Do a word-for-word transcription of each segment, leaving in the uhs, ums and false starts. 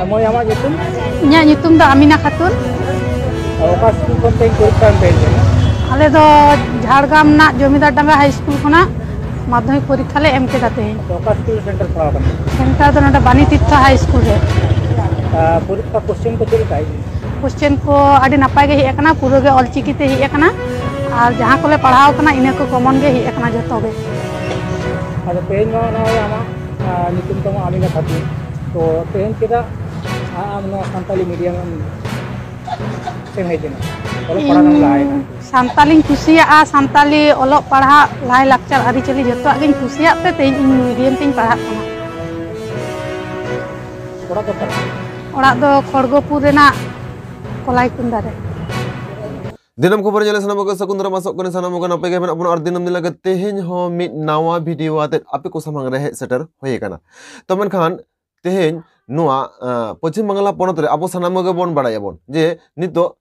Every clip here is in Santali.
ᱢᱟᱹᱭ, ᱟᱢᱟᱜ ᱧᱩᱛᱩᱢ? ᱤᱧᱟᱹᱜ ᱧᱩᱛᱩᱢ ᱫᱚ ᱟᱢᱤᱱᱟ ᱠᱷᱟᱛᱩᱱ᱾ ᱟᱨ ᱚᱠᱟ ᱥᱠᱩᱞ ᱠᱷᱚᱱ ᱛᱮᱦᱮᱧ ᱯᱚᱨᱤᱠᱠᱷᱟ ᱮᱢ ᱯᱮ ᱦᱮᱡ ᱞᱮᱱᱟ? ᱟᱞᱮ ᱫᱚ ᱡᱷᱟᱲᱜᱨᱟᱢ ᱨᱮᱱᱟᱜ ᱡᱚᱢᱤᱫᱟᱨ ᱰᱟᱸᱜᱟ ᱦᱟᱭ ᱥᱠᱩᱞ ᱠᱷᱚᱱᱟᱜ ᱢᱟᱫᱽᱫᱷᱚᱢᱤᱠ ᱯᱚᱨᱤᱠᱠᱷᱟ ᱞᱮ ᱮᱢ ᱠᱮᱫᱟ ᱛᱮᱦᱮᱧ᱾ ᱟᱪᱪᱷᱟ, ᱚᱠᱟ ᱥᱠᱩᱞ ᱨᱮ ᱥᱮᱱᱴᱟᱨ ᱯᱟᱲᱟᱣ ᱠᱟᱱᱟ? ᱥᱮᱱᱴᱟᱨ ᱫᱚ ᱱᱚᱰᱮ ᱵᱟᱱᱤ ᱛᱤᱨᱛᱷᱚ ᱦᱟᱭ ᱥᱠᱩᱞ ᱨᱮ᱾ ᱟᱨ ᱯᱚᱨᱤᱠᱠᱷᱟ ᱠᱚᱥᱪᱮᱱ ᱠᱚ ᱪᱮᱫ ᱞᱮᱠᱟ ᱦᱮᱡ ᱞᱮᱱᱟ? ᱠᱚᱥᱪᱮᱱ ᱠᱚ ᱟᱹᱰᱤ ᱱᱟᱯᱟᱭ ᱜᱮ ᱦᱮᱡ ᱟᱠᱟᱱᱟ, ᱯᱩᱨᱟᱹ ᱜᱮ ᱚᱞᱪᱤᱠᱤ ᱛᱮ ᱦᱮᱡ ᱟᱠᱟᱱᱟ᱾ ᱟᱨ ᱡᱟᱦᱟᱸ ᱠᱚᱞᱮ ᱯᱟᱲᱦᱟᱣ ᱠᱟᱱᱟ, ᱤᱱᱟᱹ ᱠᱚ ᱠᱚᱢᱚᱱ ᱜᱮ ᱦᱮᱡ ᱟᱠᱟᱱᱟ ᱡᱚᱛᱚ ᱜᱮ᱾ ᱟᱫᱚ ᱛᱮᱦᱮᱧ ᱢᱟ ᱱᱚᱜᱼᱚᱭ ᱟᱢᱟᱜ, ᱟᱸ, ᱧᱩᱛᱩᱢ ᱛᱟᱢᱟ ᱟᱢᱤᱱᱟ ᱠᱷᱟᱛᱩᱱ, ᱛᱚ ᱛᱮᱦᱮᱧ ᱪᱮᱫᱟᱜ ᱟᱢ ᱱᱚᱣᱟ ᱥᱟᱱᱛᱟᱞᱤ ᱢᱤᱰᱤᱭᱟᱢ ᱮᱢ ᱮᱢ ᱦᱮᱡ ᱮᱱᱟ? ᱚᱞᱚᱜ ᱯᱟᱲᱦᱟᱜ ᱮᱢ ᱞᱟᱦᱟᱭᱮᱱᱟ? ᱤᱧ ᱥᱟᱱᱛᱟᱞᱤᱧ ᱠᱩᱥᱤᱭᱟᱜᱼᱟ, ᱥᱟᱱᱛᱟᱞᱤ ᱚᱞᱚᱜ ᱯᱟᱲᱦᱟᱜ, ᱞᱟᱭ ᱞᱟᱠᱪᱟᱨ, ᱟᱹᱨᱤᱪᱟᱹᱞᱤ ᱡᱚᱛᱚᱣᱟᱜ ᱜᱤᱧ ᱠᱩᱥᱤᱭᱟᱜ ᱛᱮ ᱛᱮᱦᱮᱧ ᱤᱧ ᱢᱤᱰᱤᱭᱟᱢ ᱛᱤᱧ ᱯᱟᱲᱦᱟᱜ ᱠᱟᱱᱟ᱾ ᱚᱲᱟᱜ ᱫᱚ ᱚᱠᱟᱨᱮ? ᱚᱲᱟᱜ ᱫᱚ ᱠᱷᱚᱲᱜᱚᱯᱩᱨ ᱨᱮᱱᱟᱜ ᱠᱚᱞᱟᱭᱠᱩᱱᱰᱟ ᱨᱮ᱾ ᱫᱤᱱᱟᱹᱢ ᱠᱷᱚᱵᱚᱨ ᱧᱮᱞ ᱥᱟᱱᱟᱢ ᱠᱚᱜᱮ ᱥᱟᱹᱜᱩᱱ ᱫᱟᱨᱟᱢ, ᱟᱥᱚᱜ ᱠᱟᱹᱱᱟᱹᱧ ᱥᱟᱱᱟᱢ ᱠᱚᱜᱮ ᱱᱟᱯᱟᱭ ᱜᱮ ᱢᱮᱱᱟᱜ ᱵᱚᱱᱟ᱾ ᱟᱨ ᱫᱤᱱᱟᱹᱢ ᱫᱤᱱ ᱞᱮᱠᱟ ᱛᱮᱦᱮᱧ ᱦᱚᱸ ᱢᱤᱫ ᱱᱟᱣᱟ ᱵᱷᱤᱰᱤᱭᱳ ᱟᱛᱮᱫ ᱟᱯᱮ ᱠᱚ ᱥᱟᱢᱟᱝ ᱨᱮ ᱦᱮᱡ ᱥᱮᱴᱮᱨ ᱦᱩᱭ ᱟᱠᱟᱱᱟ᱾ ᱛᱚ ᱢᱮᱱᱠᱷᱟᱱ ᱛᱮᱦᱮᱧ ᱱᱚᱣᱟ, ᱟᱸ, ᱯᱚᱪᱷᱤᱢ ᱵᱟᱝᱞᱟ ᱯᱚᱱᱚᱛ ᱨᱮ ᱟᱵᱚ ᱥᱟᱱᱟᱢ ᱠᱚᱜᱮ ᱵᱚᱱ ᱵᱟᱲᱟᱭᱟᱵᱚᱱ ᱡᱮ ᱱᱤᱛᱚᱜ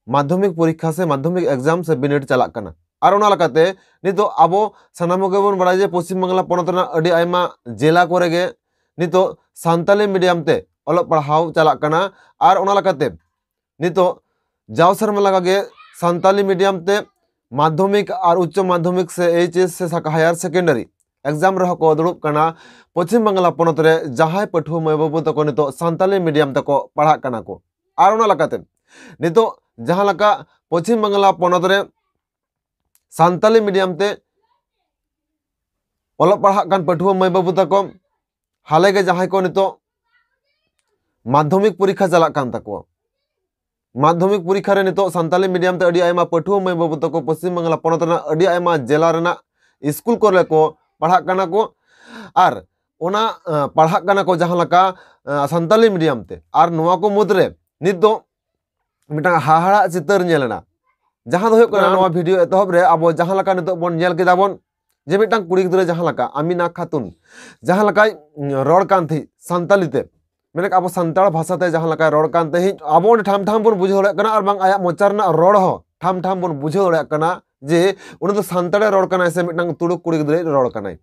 ᱢᱟᱫᱽᱫᱷᱚᱢᱤᱠ ᱯᱚᱨᱤᱠᱠᱷᱟ ᱥᱮ ᱢᱟᱫᱽᱫᱷᱚᱢᱤᱠ ᱮᱠᱡᱟᱢ ᱥᱮ ᱵᱤᱱᱤᱰ ᱪᱟᱞᱟᱜ ᱠᱟᱱᱟ᱾ ᱟᱨ ᱚᱱᱟ ᱞᱮᱠᱟᱛᱮ ᱱᱤᱛᱚᱜ ᱟᱵᱚ ᱥᱟᱱᱟᱢ ᱠᱚᱜᱮ ᱵᱚᱱ ᱵᱟᱲᱟᱭᱟ ᱡᱮ ᱯᱚᱪᱷᱤᱢ ᱵᱟᱝᱞᱟ ᱯᱚᱱᱚᱛ ᱨᱮᱱᱟᱜ ᱟᱹᱰᱤ ᱟᱭᱢᱟ ᱡᱮᱞᱟ ᱠᱚᱨᱮ ᱜᱮ ᱱᱤᱛᱚᱜ ᱥᱟᱱᱛᱟᱞᱤ ᱢᱤᱰᱤᱭᱟᱢ ᱛᱮ ᱚᱞᱚᱜ ᱯᱟᱲᱦᱟᱣ ᱪᱟᱞᱟᱜ ᱠᱟᱱᱟ᱾ ᱟᱨ ᱚᱱᱟ ᱞᱮᱠᱟᱛᱮ ᱱᱤᱛᱚᱜ ᱡᱟᱣ ᱥᱮᱨᱢᱟ ᱞᱮᱠᱟᱜᱮ ᱥᱟᱱᱛᱟᱞᱤ ᱢᱤᱰᱤᱭᱟᱢ ᱛᱮ ᱢᱟᱫᱽᱫᱷᱚᱢᱤᱠ ᱟᱨ ᱩᱪᱪᱚ ᱢᱟᱫᱽᱫᱷᱚᱢᱤᱠ ᱥᱮ ᱮᱭᱤᱪ ᱮᱥ ᱥᱮ ᱦᱟᱭᱟᱨ ᱥᱮᱠᱮᱱᱰᱟᱨᱤ ᱮᱠᱡᱟᱢ ᱨᱮᱦᱚᱸ ᱠᱚ ᱫᱩᱲᱩᱵ ᱠᱟᱱᱟ ᱯᱚᱪᱷᱤᱢ ᱵᱟᱝᱞᱟ ᱯᱚᱱᱚᱛ ᱨᱮ ᱡᱟᱦᱟᱸᱭ ᱯᱟᱹᱴᱷᱩᱣᱟᱹ ᱢᱟᱹᱭ ᱵᱟᱹᱵᱩ ᱛᱟᱠᱚ ᱱᱤᱛᱚᱜ ᱥᱟᱱᱛᱟᱞᱤ ᱢᱤᱰᱤᱭᱟᱢ ᱛᱮᱠᱚ ᱯᱟᱲᱦᱟᱜ ᱠᱟᱱᱟ ᱠᱚ᱾ ᱟᱨ ᱚᱱᱟ ᱞᱮᱠᱟᱛᱮ ᱱᱤᱛᱚᱜ ᱡᱟᱦᱟᱸ ᱞᱮᱠᱟ ᱯᱚᱪᱷᱤᱢ ᱵᱟᱝᱞᱟ ᱯᱚᱱᱚᱛ ᱨᱮ ᱥᱟᱱᱛᱟᱞᱤ ᱢᱤᱰᱤᱭᱟᱢ ᱛᱮ ᱚᱞᱚᱜ ᱯᱟᱲᱦᱟᱜ ᱠᱟᱱ ᱯᱟᱹᱴᱷᱩᱣᱟᱹ ᱢᱟᱹᱭ ᱵᱟᱹᱵᱩ ᱛᱟᱠᱚ, ᱦᱟᱞᱮ ᱜᱮ ᱡᱟᱦᱟᱸᱭ ᱠᱚ ᱱᱤᱛᱚᱜ ᱢᱟᱫᱽᱫᱷᱚᱢᱤᱠ ᱯᱚᱨᱤᱠᱠᱷᱟ ᱪᱟᱞᱟᱜ ᱠᱟᱱ ᱛᱟᱠᱚᱣᱟ, ᱢᱟᱫᱽᱫᱷᱚᱢᱤᱠ ᱯᱚᱨᱤᱠᱠᱷᱟ ᱨᱮ ᱱᱤᱛᱚᱜ ᱥᱟᱱᱛᱟᱞᱤ ᱢᱤᱰᱤᱭᱟᱢ ᱛᱮ ᱟᱹᱰᱤ ᱟᱭᱢᱟ ᱯᱟᱹᱴᱷᱩᱣᱟᱹ ᱢᱟᱹᱭ ᱵᱟᱹᱵᱩ ᱛᱟᱠᱚ ᱯᱚᱪᱷᱤᱢ ᱵᱟᱝᱞᱟ ᱯᱚᱱᱚᱛ ᱨᱮᱱᱟᱜ ᱟᱹᱰᱤ ᱟᱭᱢᱟ ᱡᱮᱞᱟ ᱨᱮᱱᱟᱜ ᱥᱠᱩᱞ ᱠᱚᱨᱮ ᱠᱚ ᱯᱟᱲᱦᱟᱜ ᱠᱟᱱᱟ ᱠᱚ᱾ ᱟᱨ ᱚᱱᱟ, ᱟᱸ, ᱯᱟᱲᱦᱟᱜ ᱠᱟᱱᱟ ᱠᱚ ᱡᱟᱦᱟᱸ ᱞᱮᱠᱟ, ᱟᱸ, ᱥᱟᱱᱛᱟᱞᱤ ᱢᱤᱰᱤᱭᱟᱢ ᱛᱮ, ᱟᱨ ᱱᱚᱣᱟ ᱠᱚ ᱢᱩᱫᱽᱨᱮ ᱱᱤᱛ ᱫᱚ ᱢᱤᱫᱴᱟᱝ ᱦᱟᱦᱟᱲᱟᱜ ᱪᱤᱛᱟᱹᱨ ᱧᱮᱞ ᱮᱱᱟ᱾ ᱡᱟᱦᱟᱸ ᱫᱚ ᱦᱩᱭᱩᱜ ᱠᱟᱱᱟ, ᱦᱮᱸ᱾ ᱱᱚᱣᱟ ᱵᱷᱤᱰᱤᱭᱳ ᱮᱛᱚᱦᱚᱵ ᱨᱮ ᱟᱵᱚ ᱡᱟᱦᱟᱸ ᱞᱮᱠᱟ ᱱᱤᱛᱚᱜ ᱵᱚᱱ ᱧᱮᱞ ᱠᱮᱫᱟ ᱵᱚᱱ ᱡᱮ ᱢᱤᱫᱴᱟᱝ ᱠᱩᱲᱤ ᱜᱤᱫᱽᱨᱟᱹ ᱡᱟᱦᱟᱸ ᱞᱮᱠᱟ ᱟᱢᱤᱱᱟ ᱠᱷᱟᱛᱩᱱ ᱡᱟᱦᱟᱸ ᱞᱮᱠᱟᱭ, ᱩᱸ, ᱨᱚᱲ ᱠᱟᱱ ᱛᱟᱦᱮᱸᱫ ᱥᱟᱱᱛᱟᱞᱤ ᱛᱮ, ᱢᱮᱱᱮᱠ ᱟᱵᱚ ᱥᱟᱱᱛᱟᱲ ᱵᱷᱟᱥᱟ ᱛᱮ ᱡᱟᱦᱟᱸ ᱞᱮᱠᱟᱭ ᱨᱚᱲ ᱠᱟᱱ ᱛᱟᱦᱮᱸᱫ, ᱟᱵᱚ ᱚᱸᱰᱮ ᱴᱷᱟᱢ ᱴᱷᱟᱢ ᱵᱚᱱ ᱵᱩᱡᱷᱟᱹᱣ ᱫᱟᱲᱮᱭᱟᱜ ᱠᱟᱱᱟ, ᱟᱨ ᱵᱟᱝ ᱟᱭᱟᱜ ᱢᱚᱪᱟ ᱨᱮᱱᱟᱜ ᱨᱚᱲ ᱦᱚᱸ ᱴᱷᱟᱢ ᱴᱷᱟᱢ ᱵᱚᱱ ᱵᱩᱡᱷᱟᱹᱣ ᱫᱟᱲᱮᱭᱟᱜ ᱠᱟᱱᱟ ᱡᱮ ᱩᱱᱤ ᱫᱚ ᱥᱟᱱᱛᱟᱲᱮ ᱨᱚᱲ ᱠᱟᱱᱟᱭ ᱥᱮ ᱢᱤᱫᱴᱟᱝ ᱛᱩᱲᱩᱠ ᱠᱩᱲᱤ ᱜᱤᱫᱽᱨᱟᱹᱭ ᱨᱚᱲ ᱠᱟᱱᱟᱭ,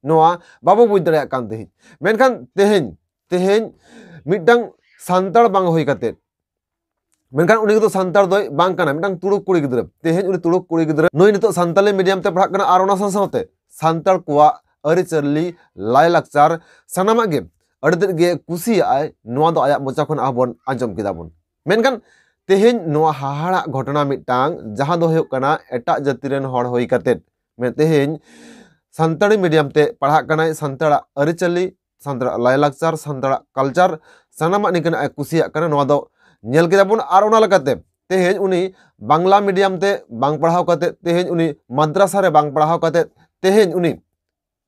ᱱᱚᱣᱟ ᱵᱟᱵᱚ ᱵᱩᱡᱽ ᱫᱟᱲᱮᱭᱟᱜ ᱠᱟᱱ ᱛᱟᱦᱮᱸᱫ᱾ ᱢᱮᱱᱠᱷᱟᱱ ᱛᱮᱦᱮᱧ ᱛᱮᱦᱮᱧ ᱢᱤᱫᱴᱟᱝ ᱥᱟᱱᱛᱟᱲ ᱵᱟᱝ ᱦᱩᱭ ᱠᱟᱛᱮ, ᱢᱮᱱᱠᱷᱟᱱ ᱩᱱᱤ ᱫᱚ ᱥᱟᱱᱛᱟᱲ ᱫᱚᱭ ᱵᱟᱝ ᱠᱟᱱᱟ, ᱢᱤᱫᱴᱟᱝ ᱛᱩᱲᱩᱠ ᱠᱩᱲᱤ ᱜᱤᱫᱽᱨᱟᱹ᱾ ᱛᱮᱦᱮᱧ ᱩᱱᱤ ᱛᱩᱲᱩᱠ ᱠᱩᱲᱤ ᱜᱤᱫᱽᱨᱟᱹ ᱱᱩᱭ ᱱᱤᱛᱚᱜ ᱥᱟᱱᱛᱟᱞᱤ ᱢᱤᱰᱤᱭᱟᱢ ᱛᱮ ᱯᱟᱲᱦᱟᱜ ᱠᱟᱱᱟ, ᱟᱨ ᱚᱱᱟ ᱥᱟᱶ ᱥᱟᱶᱛᱮ ᱥᱟᱱᱛᱟᱲ ᱠᱚᱣᱟᱜ ᱟᱹᱨᱤᱪᱟᱹᱞᱤ, ᱞᱟᱭᱼᱞᱟᱠᱪᱟᱨ ᱥᱟᱱᱟᱢᱟᱜ ᱜᱮ ᱟᱹᱰᱤ ᱛᱮᱫ ᱜᱮ ᱠᱩᱥᱤᱭᱟᱜᱼᱟᱭ᱾ ᱱᱚᱣᱟ ᱫᱚ ᱟᱭᱟᱜ ᱢᱚᱪᱟ ᱠᱷᱚᱱ ᱟᱵᱚ ᱵᱚᱱ ᱟᱸᱡᱚᱢ ᱠᱮᱫᱟ ᱵᱚᱱ᱾ ᱢᱮᱱᱠᱷᱟᱱ ᱛᱮᱦᱮᱧ ᱱᱚᱣᱟ ᱦᱟᱦᱟᱲᱟᱜ ᱜᱷᱚᱴᱚᱱᱟ ᱢᱤᱫᱴᱟᱝ, ᱡᱟᱦᱟᱸ ᱫᱚ ᱦᱩᱭᱩᱜ ᱠᱟᱱᱟ ᱮᱴᱟᱜ ᱡᱟᱹᱛᱤ ᱨᱮᱱ ᱦᱚᱲ ᱦᱩᱭ ᱠᱟᱛᱮ ᱢᱮ-, ᱛᱮᱦᱮᱧ ᱥᱟᱱᱛᱟᱲᱤ ᱢᱤᱰᱤᱭᱟᱢ ᱛᱮ ᱯᱟᱲᱦᱟᱜ ᱠᱟᱱᱟᱭ, ᱥᱟᱱᱛᱟᱲᱟᱜ ᱟᱹᱨᱤᱪᱟᱹᱞᱤ, ᱥᱟᱱᱛᱟᱲᱟᱜ ᱞᱟᱭᱼᱞᱟᱠᱪᱟᱨ, ᱥᱟᱱᱛᱟᱲᱟᱜ ᱠᱟᱞᱪᱟᱨ, ᱥᱟᱱᱟᱢᱟᱜ ᱱᱤᱝᱠᱟᱹᱱᱟᱜ ᱮ ᱠᱩᱥᱤᱭᱟᱜ ᱠᱟᱱᱟ᱾ ᱱᱚᱣᱟ ᱫᱚ ᱧᱮᱞ ᱠᱮᱫᱟ ᱵᱚᱱ᱾ ᱟᱨ ᱚᱱᱟ ᱞᱮᱠᱟᱛᱮ ᱛᱮᱦᱮᱧ ᱩᱱᱤ ᱵᱟᱝᱞᱟ ᱢᱤᱰᱤᱭᱟᱢ ᱛᱮ ᱵᱟᱝ ᱯᱟᱲᱦᱟᱣ ᱠᱟᱛᱮ, ᱛᱮᱦᱮᱧ ᱩᱱᱤ ᱢᱟᱫᱽᱨᱟᱥᱟ ᱨᱮ ᱵᱟᱝ ᱯᱟᱲᱦᱟᱣ ᱠᱟᱛᱮ, ᱛᱮᱦᱮᱧ ᱩᱱᱤ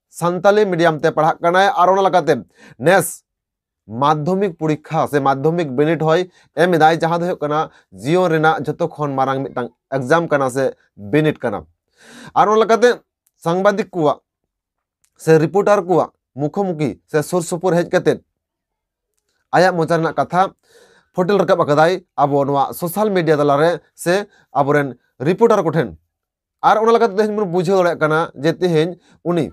ᱥᱟᱱᱛᱟᱞᱤ ᱢᱤᱰᱤᱭᱟᱢ ᱛᱮ ᱯᱟᱲᱦᱟᱜ ᱠᱟᱱᱟᱭ᱾ ᱟᱨ ᱚᱱᱟ ᱞᱮᱠᱟᱛᱮ ᱱᱮᱥ ᱢᱟᱫᱽᱫᱷᱚᱢᱤᱠ ᱯᱚᱨᱤᱠᱠᱷᱟ ᱥᱮ ᱢᱟᱫᱽᱫᱷᱚᱢᱤᱠ ᱵᱤᱱᱤᱰ ᱦᱚᱸᱭ ᱮᱢ ᱮᱫᱟᱭ, ᱡᱟᱦᱟᱸ ᱫᱚ ᱦᱩᱭᱩᱜ ᱠᱟᱱᱟ ᱡᱤᱭᱚᱱ ᱨᱮᱱᱟᱜ ᱡᱷᱚᱛᱚ ᱠᱷᱚᱱ ᱢᱟᱨᱟᱝ ᱢᱤᱫᱴᱟᱝ ᱮᱠᱡᱟᱢ ᱠᱟᱱᱟ ᱥᱮ ᱵᱤᱱᱤᱰ ᱠᱟᱱᱟ᱾ ᱟᱨ ᱚᱱᱟ ᱞᱮᱠᱟᱛᱮ ᱥᱟᱝᱵᱟᱫᱤᱠ ᱠᱚᱣᱟᱜ ᱥᱮ ᱨᱤᱯᱳᱨᱴᱟᱨ ᱠᱚᱣᱟᱜ ᱢᱩᱠᱷᱳᱢᱩᱠᱷᱤ ᱥᱮ ᱥᱩᱨ ᱥᱩᱯᱩᱨ ᱦᱮᱡ ᱠᱟᱛᱮ ᱟᱭᱟᱜ ᱢᱚᱪᱟ ᱨᱮᱱᱟᱜ ᱠᱟᱛᱷᱟ ᱯᱷᱚᱴᱮᱞ ᱨᱟᱠᱟᱵ ᱟᱠᱟᱫᱟᱭ ᱟᱵᱚ ᱱᱚᱣᱟ ᱥᱳᱥᱟᱞ ᱢᱤᱰᱤᱭᱟ ᱛᱟᱞᱟᱨᱮ ᱥᱮ ᱟᱵᱚᱨᱮᱱ ᱨᱤᱯᱳᱨᱴᱟᱨ ᱠᱚᱴᱷᱮᱱ᱾ ᱟᱨ ᱚᱱᱟ ᱞᱮᱠᱟᱛᱮ ᱛᱮᱦᱮᱧ ᱵᱚᱱ ᱵᱩᱡᱷᱟᱹᱣ ᱫᱟᱲᱮᱭᱟᱜ ᱠᱟᱱᱟ ᱡᱮ ᱛᱮᱦᱮᱧ ᱩᱱᱤ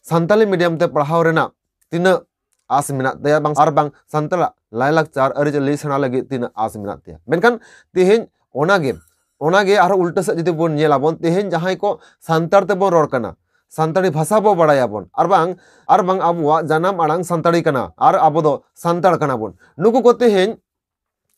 ᱥᱟᱱᱛᱟᱞᱤ ᱢᱤᱰᱤᱭᱟᱢ ᱛᱮ ᱯᱟᱲᱦᱟᱣ ᱨᱮᱱᱟᱜ ᱛᱤᱱᱟᱹᱜ ᱟᱥ ᱢᱮᱱᱟᱜ ᱛᱟᱭᱟ, ᱵᱟᱝ, ᱟᱨ ᱵᱟᱝ ᱥᱟᱱᱛᱟᱲᱟᱜ ᱞᱟᱭᱼᱞᱟᱠᱪᱟᱨ ᱟᱹᱨᱤᱪᱟᱹᱞᱤ ᱥᱮᱬᱟ ᱞᱟᱹᱜᱤᱫ ᱛᱤᱱᱟᱹᱜ ᱟᱥ ᱢᱮᱱᱟᱜ ᱛᱟᱭᱟ᱾ ᱢᱮᱱᱠᱷᱟᱱ ᱛᱮᱦᱮᱧ ᱚᱱᱟᱜᱮ, ᱚᱱᱟᱜᱮ ᱟᱨᱦᱚᱸ ᱩᱞᱴᱟᱹ ᱥᱮᱫ ᱡᱩᱫᱤ ᱵᱚᱱ ᱧᱮᱞᱟᱵᱚᱱ, ᱛᱮᱦᱮᱧ ᱡᱟᱦᱟᱸᱭ ᱠᱚ ᱥᱟᱱᱛᱟᱲ ᱛᱮᱵᱚᱱ ᱨᱚᱲ ᱠᱟᱱᱟ, ᱥᱟᱱᱛᱟᱲᱤ ᱵᱷᱟᱥᱟ ᱵᱚ ᱵᱟᱲᱟᱭᱟᱵᱚᱱ, ᱟᱨ ᱵᱟᱝ, ᱟᱨ ᱵᱟᱝ ᱟᱵᱚᱣᱟᱜ ᱡᱟᱱᱟᱢ ᱟᱲᱟᱝ ᱥᱟᱱᱛᱟᱲᱤ ᱠᱟᱱᱟ, ᱟᱨ ᱟᱵᱚ ᱫᱚ ᱥᱟᱱᱛᱟᱲ ᱠᱟᱱᱟ ᱵᱚᱱ, ᱱᱩᱠᱩ ᱠᱚ ᱛᱮᱦᱮᱧ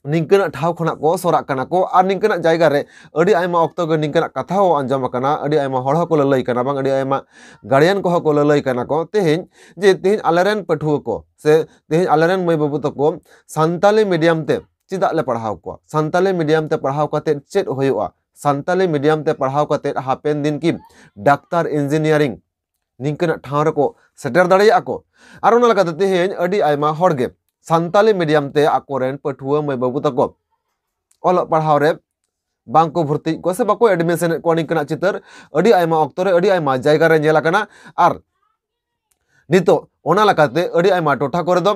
ᱱᱤᱝᱠᱟᱹᱱᱟᱜ ᱴᱷᱟᱶ ᱠᱷᱚᱱᱟᱜ ᱠᱚ ᱥᱚᱨᱟᱜ ᱠᱟᱱᱟ ᱠᱚ᱾ ᱟᱨ ᱱᱤᱝᱠᱟᱹᱱᱟᱜ ᱡᱟᱭᱜᱟ ᱨᱮ ᱟᱹᱰᱤ ᱟᱭᱢᱟ ᱚᱠᱛᱚ ᱜᱮ ᱱᱤᱝᱠᱟᱹᱱᱟᱜ ᱠᱟᱛᱷᱟ ᱦᱚᱸ ᱟᱸᱡᱚᱢ ᱟᱠᱟᱱᱟ, ᱟᱹᱰᱤ ᱟᱭᱢᱟ ᱦᱚᱲ ᱦᱚᱸᱠᱚ ᱞᱟᱹᱞᱟᱹᱭ ᱠᱟᱱᱟ, ᱵᱟᱝ, ᱟᱹᱰᱤ ᱟᱭᱢᱟ ᱜᱟᱨᱰᱤᱭᱟᱱ ᱠᱚᱦᱚᱸ ᱠᱚ ᱞᱟᱹᱞᱟᱹᱭ ᱠᱟᱱᱟ ᱠᱚ ᱛᱮᱦᱮᱧ, ᱡᱮ ᱛᱮᱦᱮᱧ ᱟᱞᱮᱨᱮᱱ ᱯᱟᱹᱴᱷᱩᱣᱟᱹ ᱠᱚ ᱥᱮ ᱛᱮᱦᱮᱧ ᱟᱞᱮᱨᱮᱱ ᱢᱟᱹᱭ ᱵᱟᱹᱵᱩ ᱛᱟᱠᱚ ᱥᱟᱱᱛᱟᱞᱤ ᱢᱤᱰᱤᱭᱟᱢ ᱛᱮ ᱪᱮᱫᱟᱜ ᱞᱮ ᱯᱟᱲᱦᱟᱣ ᱠᱚᱣᱟ? ᱥᱟᱱᱛᱟᱞᱤ ᱢᱤᱰᱤᱭᱟᱢ ᱛᱮ ᱯᱟᱲᱦᱟᱣ ᱠᱟᱛᱮ ᱪᱮᱫ ᱦᱩᱭᱩᱜᱼᱟ? ᱥᱟᱱᱛᱟᱞᱤ ᱢᱤᱰᱤᱭᱟᱢ ᱛᱮ ᱯᱟᱲᱦᱟᱣ ᱠᱟᱛᱮ ᱦᱟᱯᱮᱱ ᱫᱤᱱ ᱠᱤ ᱰᱟᱠᱛᱟᱨ, ᱤᱧᱡᱤᱱᱤᱭᱟᱨᱤᱝ ᱱᱤᱝᱠᱟᱹᱱᱟᱜ ᱴᱷᱟᱶ ᱨᱮᱠᱚ ᱥᱮᱴᱮᱨ ᱫᱟᱲᱮᱭᱟᱜᱼᱟ ᱠᱚ? ᱟᱨ ᱚᱱᱟ ᱞᱮᱠᱟᱛᱮ ᱛᱮᱦᱮᱧ ᱟᱹᱰᱤ ᱟᱭᱢᱟ ᱦᱚᱲ ᱜᱮ ᱥᱟᱱᱛᱟᱞᱤ ᱢᱤᱰᱤᱭᱟᱢ ᱛᱮ ᱟᱠᱚᱨᱮᱱ ᱯᱟᱹᱴᱷᱩᱣᱟᱹ ᱢᱟᱹᱭ ᱵᱟᱹᱵᱩ ᱛᱟᱠᱚ ᱚᱞᱚᱜ ᱯᱟᱲᱦᱟᱣ ᱨᱮ ᱵᱟᱝ ᱠᱚ ᱵᱷᱚᱨᱛᱤᱭᱮᱫ ᱠᱚᱣᱟ ᱥᱮ ᱵᱟᱠᱚ ᱮᱰᱢᱤᱥᱚᱱᱮᱫ ᱠᱚᱣᱟ᱾ ᱱᱤᱝᱠᱟᱹᱱᱟᱜ ᱪᱤᱛᱟᱹᱨ ᱟᱹᱰᱤ ᱟᱭᱢᱟ ᱚᱠᱛᱚ ᱨᱮ, ᱟᱹᱰᱤ ᱟᱭᱢᱟ ᱡᱟᱭᱜᱟ ᱨᱮ ᱧᱮᱞ ᱟᱠᱟᱱᱟ᱾ ᱟᱨ ᱱᱤᱛᱚᱜ ᱚᱱᱟ ᱞᱮᱠᱟᱛᱮ ᱟᱹᱰᱤ ᱟᱭᱢᱟ ᱴᱚᱴᱷᱟ ᱠᱚᱨᱮ ᱫᱚ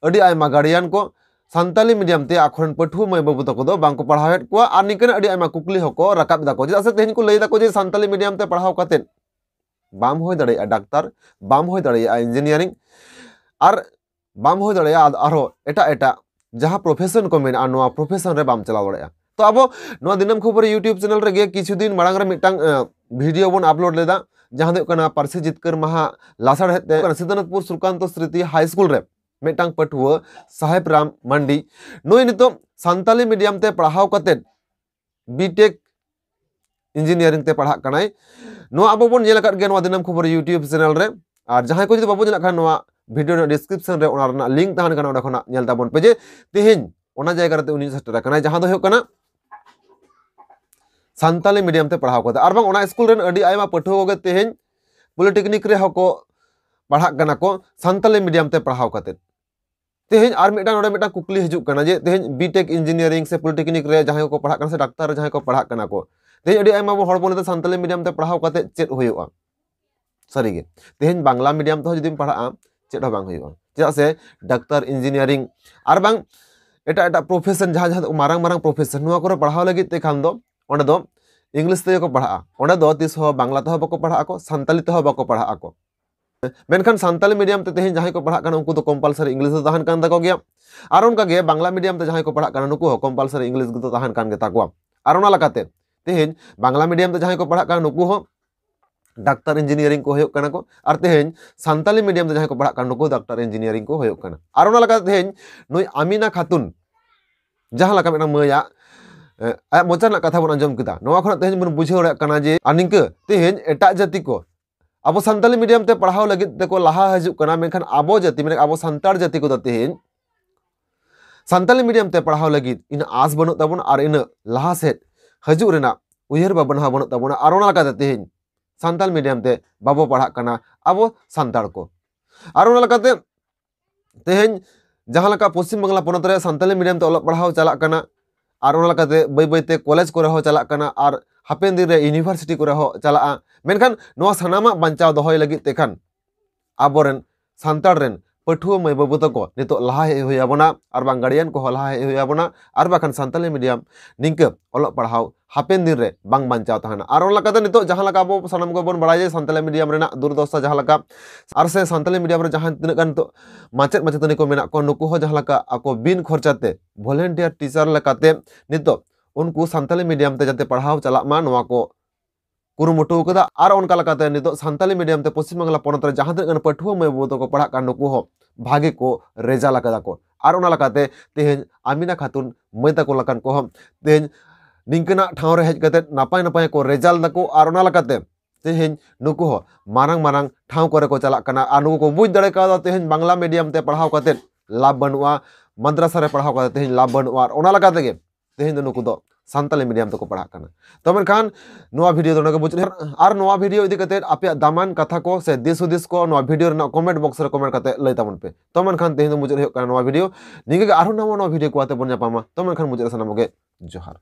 ᱟᱹᱰᱤ ᱟᱭᱢᱟ ᱜᱟᱨᱰᱤᱭᱟᱱ ᱠᱚ ᱥᱟᱱᱛᱟᱞᱤ ᱢᱤᱰᱤᱭᱟᱢ ᱛᱮ ᱟᱠᱚᱨᱮᱱ ᱯᱟᱹᱴᱷᱩᱣᱟᱹ ᱢᱟᱹᱭ ᱵᱟᱹᱵᱩ ᱛᱟᱠᱚ ᱫᱚ ᱵᱟᱝ ᱠᱚ ᱯᱟᱲᱦᱟᱣᱮᱫ ᱠᱚᱣᱟ᱾ ᱟᱨ ᱱᱤᱝᱠᱟᱹᱱᱟᱜ ᱟᱹᱰᱤ ᱟᱭᱢᱟ ᱠᱩᱠᱞᱤ ᱦᱚᱸᱠᱚ ᱨᱟᱠᱟᱵ ᱮᱫᱟ ᱠᱚ, ᱪᱮᱫᱟᱜ ᱥᱮ ᱛᱮᱦᱮᱧ ᱠᱚ ᱞᱟᱹᱭ ᱮᱫᱟ ᱠᱚ ᱡᱮ ᱥᱟᱱᱛᱟᱞᱤ ᱢᱤᱰᱤᱭᱟᱢ ᱛᱮ ᱯᱟᱲᱦᱟᱣ ᱠᱟᱛᱮᱫ ᱵᱟᱢ ᱦᱩᱭ ᱫᱟᱲᱮᱭᱟᱜᱼᱟ ᱰᱟᱠᱛᱟᱨ, ᱵᱟᱢ ᱦᱩᱭ ᱫᱟᱲᱮᱭᱟᱜᱼᱟ ᱤᱧᱡᱤᱱᱤᱭᱟᱨᱤᱝ᱾ ᱟᱨ ᱵᱟᱢ ᱦᱩᱭ ᱫᱟᱲᱮᱭᱟᱜᱼᱟ, ᱟᱨᱦᱚᱸ ᱮᱴᱟᱜ ᱮᱴᱟᱜ ᱡᱟᱦᱟᱸ profession ᱠᱚ ᱢᱮᱱᱟᱜᱼᱟ, ᱱᱚᱣᱟ profession ᱨᱮ ᱵᱟᱢ ᱪᱟᱞᱟᱣ ᱫᱟᱲᱮᱭᱟᱜᱼᱟ᱾ ᱛᱚ ᱟᱵᱚ ᱱᱚᱣᱟ ᱫᱤᱱᱟᱹᱢ ᱠᱷᱚᱵᱚᱨ YouTube channel ᱨᱮᱜᱮ ᱠᱤᱪᱷᱩ ᱫᱤᱱ ᱢᱟᱲᱟᱝ ᱨᱮ ᱢᱤᱫᱴᱟᱝ video ᱵᱚᱱ upload ᱞᱮᱫᱟ, ᱡᱟᱦᱟᱸ ᱫᱚ ᱦᱩᱭᱩᱜ ᱠᱟᱱᱟ ᱯᱟᱹᱨᱥᱤ ᱡᱤᱛᱠᱟᱹᱨ ᱢᱟᱦᱟ ᱞᱟᱥᱟᱲᱦᱮᱫ ᱛᱮ ᱥᱤᱫᱷᱩᱱᱟᱛᱷᱯᱩᱨ ᱥᱩᱨᱠᱟᱱᱛᱚ ᱥᱨᱤᱛᱤ high school ᱨᱮ ᱢᱤᱫᱴᱟᱝ ᱯᱟᱹᱴᱷᱩᱣᱟᱹ ᱥᱟᱦᱮᱵ ᱨᱟᱢ ᱢᱟᱱᱰᱤ, ᱱᱩᱭ ᱱᱤᱛᱚᱜ ᱥᱟᱱᱛᱟᱞᱤ medium ᱛᱮ ᱯᱟᱲᱦᱟᱣ ᱠᱟᱛᱮ B.Tech engineering ᱛᱮ ᱯᱟᱲᱦᱟᱜ ᱠᱟᱱᱟᱭ᱾ ᱱᱚᱣᱟ ᱟᱵᱚ ᱵᱚᱱ ᱧᱮᱞ ᱟᱠᱟᱫ ᱜᱮᱭᱟ ᱱᱚᱣᱟ ᱫᱤᱱᱟᱹᱢ ᱠᱷᱚᱵᱚᱨ YouTube channel ᱨᱮ, ᱟᱨ ᱡᱟᱦᱟᱸᱭ ᱠᱚ ᱡᱩᱫᱤ ᱵᱟᱵᱚ ᱧᱮᱞ ᱟᱠᱟᱫ ᱠᱷᱟᱱ, ᱱᱚᱣᱟ video ᱨᱮᱱᱟᱜ description ᱨᱮ ᱚᱱᱟ ᱨᱮᱱᱟᱜ link ᱛᱟᱦᱮᱱ ᱠᱟᱱᱟ, ᱚᱸᱰᱮ ᱠᱷᱚᱱᱟᱜ ᱧᱮᱞ ᱛᱟᱵᱚᱱ ᱯᱮ ᱡᱮ ᱛᱮᱦᱮᱧ ᱚᱱᱟ ᱡᱟᱭᱜᱟ ᱨᱮ ᱩᱱᱤ ᱥᱮᱴᱮᱨ ᱟᱠᱟᱱᱟᱭ, ᱡᱟᱦᱟᱸ ᱫᱚ ᱦᱩᱭᱩᱜ ᱠᱟᱱᱟ ᱥᱟᱱᱛᱟᱞᱤ medium ᱛᱮ ᱯᱟᱲᱦᱟᱣ ᱠᱟᱛᱮ᱾ ᱟᱨ ᱵᱟᱝ ᱚᱱᱟ ᱥᱠᱩᱞ ᱨᱮᱱ ᱟᱹᱰᱤ ᱟᱭᱢᱟ ᱯᱟᱹᱴᱷᱩᱣᱟᱹ ᱠᱚᱜᱮ ᱛᱮᱦᱮᱧ polytechnic ᱨᱮᱦᱚᱸ ᱠᱚ ᱯᱟᱲᱦᱟᱜ ᱠᱟᱱᱟ ᱠᱚ ᱥᱟᱱᱛᱟᱞᱤ medium ᱛᱮ ᱯᱟᱲᱦᱟᱣ ᱠᱟᱛᱮ᱾ ᱛᱮᱦᱮᱧ ᱟᱨ ᱢᱤᱫᱴᱟᱝ ᱱᱚᱰᱮ ᱢᱤᱫᱴᱟᱝ ᱠᱩᱠᱞᱤ ᱦᱤᱡᱩᱜ ᱠᱟᱱᱟ ᱡᱮ ᱛᱮᱦᱮᱧ B.Tech engineering ᱥᱮ polytechnic ᱨᱮ ᱡᱟᱦᱟᱸᱭ ᱠᱚ ᱯᱟᱲᱦᱟᱜ ᱠᱟᱱᱟ ᱥᱮ ᱰᱟᱠᱛᱟᱨ ᱨᱮ ᱡᱟᱦᱟᱸᱭ ᱠᱚ ᱯᱟᱲᱦᱟᱜ ᱠᱟᱱᱟ ᱠᱚ, ᱛᱮᱦᱮᱧ ᱟᱹᱰᱤ ᱟᱭᱢᱟ ᱦᱚᱲ ᱵᱚᱱ ᱞᱟᱹᱭᱫᱟ ᱥᱟᱱᱛᱟᱞᱤ medium ᱛᱮ ᱯᱟᱲᱦᱟᱣ ᱠᱟᱛᱮ ᱪᱮᱫ ᱦᱩᱭᱩᱜᱼᱟ? ᱥᱟᱹᱨᱤᱜᱮ ᱛᱮᱦᱮᱧ ᱵᱟᱝᱞᱟ medium ᱛᱮᱦᱚᱸ ᱡᱩᱫᱤᱢ ᱯᱟᱲᱦᱟᱜᱼᱟ, ᱪᱮᱫ ᱦᱚᱸ ᱵᱟᱝ ᱦᱩᱭᱩᱜᱼᱟ᱾ ᱪᱮᱫᱟᱜ ᱥᱮ ᱰᱟᱠᱛᱟᱨ, engineering ᱟᱨ ᱵᱟᱝ ᱮᱴᱟᱜ ᱮᱴᱟᱜ profession, ᱡᱟᱦᱟᱸ ᱡᱟᱦᱟᱸ ᱢᱟᱨᱟᱝ ᱢᱟᱨᱟᱝ profession, ᱱᱚᱣᱟ ᱠᱚᱨᱮ ᱯᱟᱲᱦᱟᱣ ᱞᱟᱹᱜᱤᱫ ᱛᱮ ᱠᱷᱟᱱ ᱫᱚ ᱚᱸᱰᱮ ᱫᱚ English ᱛᱮᱜᱮ ᱠᱚ ᱯᱟᱲᱦᱟᱜᱼᱟ᱾ ᱚᱸᱰᱮ ᱫᱚ ᱛᱤᱥ ᱦᱚᱸ ᱵᱟᱝᱞᱟ ᱛᱮᱦᱚᱸ ᱵᱟᱠᱚ ᱯᱟᱲᱦᱟᱜ ᱟᱠᱚ, ᱥᱟᱱᱛᱟᱞᱤ ᱛᱮᱦᱚᱸ ᱵᱟᱠᱚ ᱯᱟᱲᱦᱟᱜ ᱟᱠᱚ᱾ ᱢᱮᱱᱠᱷᱟᱱ ᱥᱟᱱᱛᱟᱞᱤ medium ᱛᱮ ᱛᱮᱦᱮᱧ ᱡᱟᱦᱟᱸᱭ ᱠᱚ ᱯᱟᱲᱦᱟᱜ ᱠᱟᱱᱟ, ᱩᱱᱠᱩ ᱫᱚ compulsory English ᱫᱚ ᱛᱟᱦᱮᱱ ᱠᱟᱱ ᱛᱟᱠᱚ ᱜᱮᱭᱟ᱾ ᱟᱨ ᱚᱱᱠᱟ ᱜᱮ ᱵᱟᱝᱞᱟ medium ᱛᱮ ᱡᱟᱦᱟᱸᱭ ᱠᱚ ᱯᱟᱲᱦᱟᱜ ᱠᱟᱱᱟ, ᱱᱩᱠᱩ ᱦᱚᱸ compulsory English ᱫᱚ ᱛᱟᱦᱮᱱ ᱠᱟᱱ ᱜᱮᱛᱟ ᱠᱚᱣᱟ᱾ ᱟᱨ ᱚᱱᱟ ᱞᱮᱠᱟᱛᱮ ᱛᱮᱦᱮᱧ ᱵᱟᱝᱞᱟ medium ᱛᱮ ᱡᱟᱦᱟᱸᱭ ᱠᱚ ᱯᱟᱲᱦᱟᱜ ᱠᱟᱱᱟ, ᱱᱩᱠᱩ ᱦᱚᱸ ᱰᱟᱠᱛᱟᱨ, engineering ᱠᱚ ᱦᱩᱭᱩᱜ ᱠᱟᱱᱟ ᱠᱚ᱾ ᱟᱨ ᱛᱮᱦᱮᱧ ᱥᱟᱱᱛᱟᱞᱤ medium ᱛᱮ ᱡᱟᱦᱟᱸᱭ ᱠᱚ ᱯᱟᱲᱦᱟᱜ ᱠᱟᱱᱟ, ᱱᱩᱠᱩ ᱰᱟᱠᱛᱟᱨ, engineering ᱠᱚ ᱦᱩᱭᱩᱜ ᱠᱟᱱᱟ᱾ ᱟᱨ ᱚᱱᱟ ᱞᱮᱠᱟᱛᱮ ᱛᱮᱦᱮᱧ ᱱᱩᱭ ᱟᱢᱤᱱᱟ ᱠᱷᱟᱛᱩᱱ ᱡᱟᱦᱟᱸ ᱞᱮᱠᱟ ᱢᱤᱫᱴᱟᱝ ᱢᱟᱹᱭᱟᱜ, ᱮ, ᱟᱭᱟᱜ ᱢᱚᱪᱟ ᱨᱮᱱᱟᱜ ᱠᱟᱛᱷᱟ ᱵᱚᱱ ᱟᱸᱡᱚᱢ ᱠᱮᱫᱟ, ᱱᱚᱣᱟ ᱠᱷᱚᱱᱟᱜ ᱛᱮᱦᱮᱧ ᱵᱚᱱ ᱵᱩᱡᱷᱟᱹᱣ ᱫᱟᱲᱮᱭᱟᱜ ᱠᱟᱱᱟ ᱡᱮ ᱟᱨ ᱱᱤᱝᱠᱟᱹ ᱛᱮᱦᱮᱧ ᱮᱴᱟᱜ ᱡᱟᱹᱛᱤ ᱠᱚ ᱟᱵᱚ ᱥᱟᱱᱛᱟᱞᱤ medium ᱛᱮ ᱯᱟᱲᱦᱟᱣ ᱞᱟᱹᱜᱤᱫ ᱛᱮᱠᱚ ᱞᱟᱦᱟ ᱦᱤᱡᱩᱜ ᱠᱟᱱᱟ, ᱢᱮᱱᱠᱷᱟᱱ ᱟᱵᱚ ᱡᱟᱹᱛᱤ, ᱢᱟᱱᱮ ᱟᱵᱚ ᱥᱟᱱᱛᱟᱲ ᱡᱟᱹᱛᱤ ᱠᱚᱫᱚ ᱛᱮᱦᱮᱧ ᱥᱟᱱᱛᱟᱞᱤ medium ᱛᱮ ᱯᱟᱲᱦᱟᱣ ᱞᱟᱹᱜᱤᱫ ᱤᱱᱟᱹᱜ ᱟᱥ ᱵᱟᱹᱱᱩᱜ ᱛᱟᱵᱚᱱᱟ ᱟᱨ ᱤᱱᱟᱹᱜ ᱞᱟᱦᱟ ᱥᱮᱫ ᱦᱤᱡᱩᱜ ᱨᱮᱱᱟᱜ ᱩᱭᱦᱟᱹᱨ ᱵᱷᱟᱵᱽᱱᱟ ᱦᱚᱸ ᱵᱟᱹᱱᱩᱜ ᱛᱟᱵᱚᱱᱟ᱾ ᱟᱨ ᱚᱱᱟ ᱞᱮᱠᱟᱛᱮ ᱛᱮᱦᱮᱧ ᱥᱟᱱᱛᱟᱞ medium ᱛᱮ ᱵᱟᱵᱚ ᱯᱟᱲᱦᱟᱜ ᱠᱟᱱᱟ ᱟᱵᱚ ᱥᱟᱱᱛᱟᱲ ᱠᱚ᱾ ᱟᱨ ᱚᱱᱟ ᱞᱮᱠᱟᱛᱮ ᱛᱮᱦᱮᱧ ᱡᱟᱦᱟᱸ ᱞᱮᱠᱟ ᱯᱚᱥᱪᱤᱢ ᱵᱟᱝᱞᱟ ᱯᱚᱱᱚᱛ ᱨᱮ ᱥᱟᱱᱛᱟᱞᱤ medium ᱛᱮ ᱚᱞᱚᱜ ᱯᱟᱲᱦᱟᱣ ᱪᱟᱞᱟᱜ ᱠᱟᱱᱟ, ᱟᱨ ᱚᱱᱟ ᱞᱮᱠᱟᱛᱮ ᱵᱟᱹᱭ ᱵᱟᱹᱭᱛᱮ ᱠᱚᱞᱮᱡᱽ ᱠᱚᱨᱮ ᱦᱚᱸ ᱪᱟᱞᱟᱜ ᱠᱟᱱᱟ, ᱟᱨ ᱦᱟᱯᱮᱱ ᱫᱤᱱ ᱨᱮ university ᱠᱚᱨᱮ ᱦᱚᱸ ᱪᱟᱞᱟᱜᱼᱟ᱾ ᱢᱮᱱᱠᱷᱟᱱ ᱱᱚᱣᱟ ᱥᱟᱱᱟᱢᱟᱜ ᱵᱟᱧᱪᱟᱣ ᱫᱚᱦᱚᱭ ᱞᱟᱹᱜᱤᱫ ᱛᱮ ᱠᱷᱟᱱ ᱟᱵᱚᱨᱮᱱ ᱥᱟᱱᱛᱟᱲ ᱨᱮᱱ ᱯᱟᱹᱴᱷᱩᱣᱟᱹ ᱢᱟᱹᱭ ᱵᱟᱹᱵᱩ ᱛᱟᱠᱚ ᱱᱤᱛᱚᱜ ᱞᱟᱦᱟ ᱦᱮᱡ ᱦᱩᱭ ᱟᱵᱚᱱᱟ, ᱟᱨ ᱵᱟᱝ guardian ᱠᱚᱦᱚᱸ ᱞᱟᱦᱟ ᱦᱮᱡ ᱦᱩᱭ ᱟᱵᱚᱱᱟ, ᱟᱨ ᱵᱟᱠᱷᱟᱱ ᱥᱟᱱᱛᱟᱞᱤ medium ᱱᱤᱝᱠᱟᱹ ᱚᱞᱚᱜ ᱯᱟᱲᱦᱟᱣ ᱦᱟᱯᱮᱱ ᱫᱤᱱ ᱨᱮ ᱵᱟᱝ ᱵᱟᱧᱪᱟᱣ ᱛᱟᱦᱮᱱᱟ᱾ ᱟᱨ ᱚᱱᱟ ᱞᱮᱠᱟᱛᱮ ᱱᱤᱛᱚᱜ ᱡᱟᱦᱟᱸ ᱞᱮᱠᱟ ᱟᱵᱚ ᱥᱟᱱᱟᱢ ᱠᱚᱵᱚᱱ ᱵᱟᱲᱟᱭᱟ ᱥᱟᱱᱛᱟᱞᱤ medium ᱨᱮᱱᱟᱜ ᱫᱩᱨᱫᱚᱥᱟ ᱡᱟᱦᱟᱸ ᱞᱮᱠᱟ, ᱟᱨ ᱥᱮ ᱥᱟᱱᱛᱟᱞᱤ medium ᱨᱮ ᱡᱟᱦᱟᱸ ᱛᱤᱱᱟᱹᱜ ᱜᱟᱱ ᱱᱤᱛᱚᱜ ᱢᱟᱪᱮᱫ ᱢᱟᱪᱮᱛᱟᱹᱱᱤ ᱠᱚ ᱢᱮᱱᱟᱜ ᱠᱚᱣᱟ, ᱱᱩᱠᱩ ᱦᱚᱸ ᱡᱟᱦᱟᱸ ᱞᱮᱠᱟ ᱟᱠᱚ ᱵᱤᱱ ᱠᱷᱚᱨᱪᱟ ᱛᱮ volunteer teacher ᱞᱮᱠᱟᱛᱮ ᱱᱤᱛᱚᱜ ᱩᱱᱠᱩ ᱥᱟᱱᱛᱟᱞᱤ medium ᱛᱮ ᱡᱟᱛᱮ ᱯᱟᱲᱦᱟᱣ ᱪᱟᱞᱟᱜ ᱢᱟ, ᱱᱚᱣᱟ ᱠᱚ ᱠᱩᱨᱩᱢᱩᱴᱩ ᱟᱠᱟᱫᱟ᱾ ᱟᱨ ᱚᱱᱠᱟ ᱞᱮᱠᱟᱛᱮ ᱱᱤᱛᱚᱜ ᱥᱟᱱᱛᱟᱞᱤ medium ᱛᱮ ᱯᱚᱥᱪᱤᱢ ᱵᱟᱝᱞᱟ ᱯᱚᱱᱚᱛ ᱨᱮ ᱡᱟᱦᱟᱸ ᱛᱤᱱᱟᱹᱜ ᱜᱟᱱ ᱯᱟᱹᱴᱷᱩᱣᱟᱹ ᱢᱟᱹᱭ ᱵᱟᱹᱵᱩ ᱛᱟᱠᱚ ᱯᱟᱲᱦᱟᱜ ᱠᱟᱱ, ᱱᱩᱠᱩ ᱦᱚᱸ ᱵᱷᱟᱜᱮ ᱠᱚ result ᱟᱠᱟᱫᱟ ᱠᱚ᱾ ᱟᱨ ᱚᱱᱟ ᱞᱮᱠᱟᱛᱮ ᱛᱮᱦᱮᱧ ᱟᱢᱤᱱᱟ ᱠᱷᱟᱛᱩᱱ ᱢᱟᱹᱭ ᱛᱟᱠᱚ ᱞᱮᱠᱟᱱ ᱠᱚᱦᱚᱸ ᱛᱮᱦᱮᱧ ᱱᱤᱝᱠᱟᱹᱱᱟᱜ ᱴᱷᱟᱶ ᱨᱮ ᱦᱮᱡ ᱠᱟᱛᱮ ᱱᱟᱯᱟᱭ ᱱᱟᱯᱟᱭ ᱠᱚ result ᱫᱟᱠᱚ᱾ ᱟᱨ ᱚᱱᱟ ᱞᱮᱠᱟᱛᱮ ᱛᱮᱦᱮᱧ ᱱᱩᱠᱩ ᱦᱚᱸ ᱢᱟᱨᱟᱝ ᱢᱟᱨᱟᱝ ᱴᱷᱟᱶ ᱠᱚᱨᱮ ᱠᱚ ᱪᱟᱞᱟᱜ ᱠᱟᱱᱟ᱾ ᱟᱨ ᱱᱩᱠᱩ ᱠᱚ ᱵᱩᱡᱽ ᱫᱟᱲᱮ ᱠᱟᱣᱫᱟ ᱛᱮᱦᱮᱧ ᱵᱟᱝᱞᱟ medium ᱛᱮ ᱯᱟᱲᱦᱟᱣ ᱠᱟᱛᱮ ᱞᱟᱵᱷ ᱵᱟᱹᱱᱩᱜᱼᱟ, ᱢᱟᱫᱽᱨᱟᱥᱟ ᱨᱮ ᱯᱟᱲᱦᱟᱣ ᱠᱟᱛᱮ ᱛᱮᱦᱮᱧ ᱞᱟᱵᱷ ᱵᱟᱹᱱᱩᱜᱼᱟ᱾ ᱟᱨ ᱚᱱᱟ ᱞᱮᱠᱟ ᱛᱮᱜᱮ ᱛᱮᱦᱮᱧ ᱫᱚ ᱱᱩᱠᱩ ᱫᱚ ᱥᱟᱱᱛᱟᱞᱤ medium ᱛᱮᱠᱚ ᱯᱟᱲᱦᱟᱜ ᱠᱟᱱᱟ᱾ ᱛᱚ ᱢᱮᱱᱠᱷᱟᱱ ᱱᱚᱣᱟ video ᱫᱚ ᱱᱚᱰᱮ ᱜᱮ ᱢᱩᱪᱟᱹᱫ ᱦᱩᱭᱩᱜᱼᱟ᱾ ᱟᱨ ᱱᱚᱣᱟ video ᱤᱫᱤ ᱠᱟᱛᱮ ᱟᱯᱮᱭᱟᱜ ᱫᱟᱢᱟᱱ ᱠᱟᱛᱷᱟ ᱠᱚ ᱥᱮ ᱫᱤᱥ ᱦᱩᱫᱤᱥ ᱠᱚ ᱱᱚᱣᱟ video ᱨᱮᱱᱟᱜ comment box ᱨᱮ comment ᱠᱟᱛᱮ ᱞᱟᱹᱭ ᱛᱟᱵᱚᱱ ᱯᱮ᱾ ᱛᱚ ᱢᱮᱱᱠᱷᱟᱱ ᱛᱮᱦᱮᱧ ᱫᱚ ᱢᱩᱪᱟᱹᱫ ᱦᱩᱭᱩᱜ ᱠᱟᱱᱟ ᱱᱚᱣᱟ video᱾ ᱱᱤᱝᱠᱟᱹ ᱜᱮ ᱟᱨᱦᱚᱸ ᱱᱟᱣᱟ ᱱᱟᱣᱟ video ᱠᱚ ᱟᱛᱮ ᱵᱚᱱ ᱧᱟᱯᱟᱢᱟ᱾ ᱛᱚ ᱢᱮᱱᱠᱷᱟᱱ ᱢᱩᱪᱟᱹᱫ ᱨᱮ ᱥᱟᱱᱟᱢ ᱠᱚᱜᱮ ᱡᱚᱦᱟᱨ᱾